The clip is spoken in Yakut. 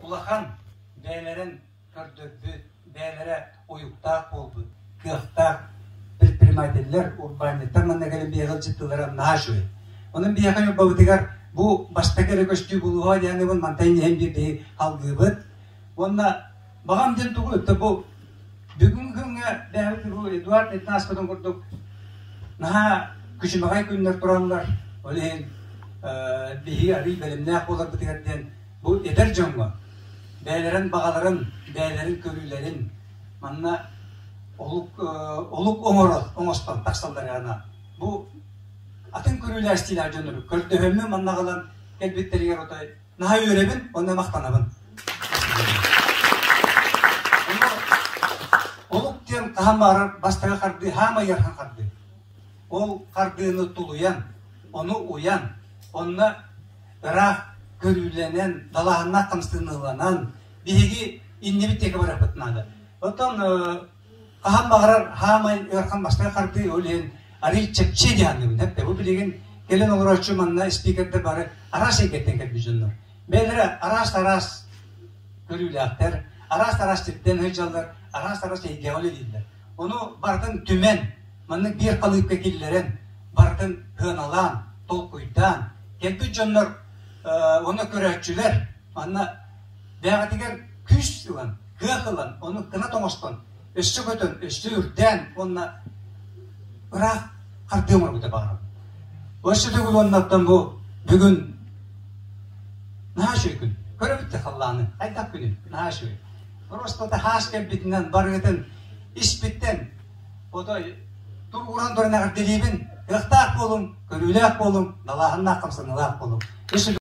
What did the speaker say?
улахан бэйэлэрин көрдөрбүт, бэйэлэрэ уйуктаах буолбут, кыахтаах предпринимателлэр, урбаанньыттар манна кэлэн биһиэхэ ыалдьыттыыллара наһаа үчүгэй. Онон биһиэхэ Ньурбабытыгар бу бастакы эрэ көстүү булуоҕа диэн мантан иһэн биир биһи алгыыбыт. Уонна баҕам диэн тугу өттө бу бүгүҥҥү күҥҥэ бэйэбит бу Эдуард этин ааспытын курдук наһаа күчүмэҕэй күннэр тураллар. Ол иһин биһиги арыый бэлэмнээх буоларбытыгар диэн бу эдэр дьоҥҥо бэйэлэрин баҕаларын, бэйэлэрин көрүүлэрин манна олук олук оҥоро оҥостон тахсалларыгар бу атын көрүүлээх истиилээх дьоннору көрдөһөммүн манна аҕалан кэлбиттэригэр отой наһаа үөрэбин уонна махтанабын. Олук диэн хаһан баҕарар бастакы хардыы хаамай ыарахан хардыы. Ол хардыыны тулуйан, ону уйан, онно ыраах көрүүлэнэн, далааһыннаах хамсаныыланан биһиги иннибит диэки барыахпыт наада. Оттон хаһан баҕарар хаамай ыарахан бастакы хардыы ол иһин арыый чэпчиэ дии саныыбын. Эптэ бу билигин кэлэн олорооччу манна спикердэр бары араас эйгэттэн кэлбит дьоннор. Бэйэлэрэ араас-араас көрүүлээхтэр, араас-араас сиртэн сылдьаллар, араас-араас эйгэҕэ үлэлииллэр. Ону барытын түмэн, маннык биир халыыпка киллэрэн, барытын сыаналаан, толкуйдаан, кэлбит дьоннор уонна көрөөччүлэр манна бэйэҕитигэр күүс ылан, кыах ылан, ону кынат оҥостон, өссө көтөн, өссө үрдээн уонна ыраах хардыы оҥорбута баҕарабын. Өссө төгүл уоннаттан бу бүгүн наһаа үчүгэй күн. Көрөбүт да халлааны, хайдах күнүй? Наһаа үчүгэй. Просто хаас кэлбитинэн барыгытын испиттэн отой туругуран туран эҕэрдэлиибин. Кыахтаах буолуҥ, көрүүлээх буолуҥ, далааһыннаах хамсаныылаах буолуҥ.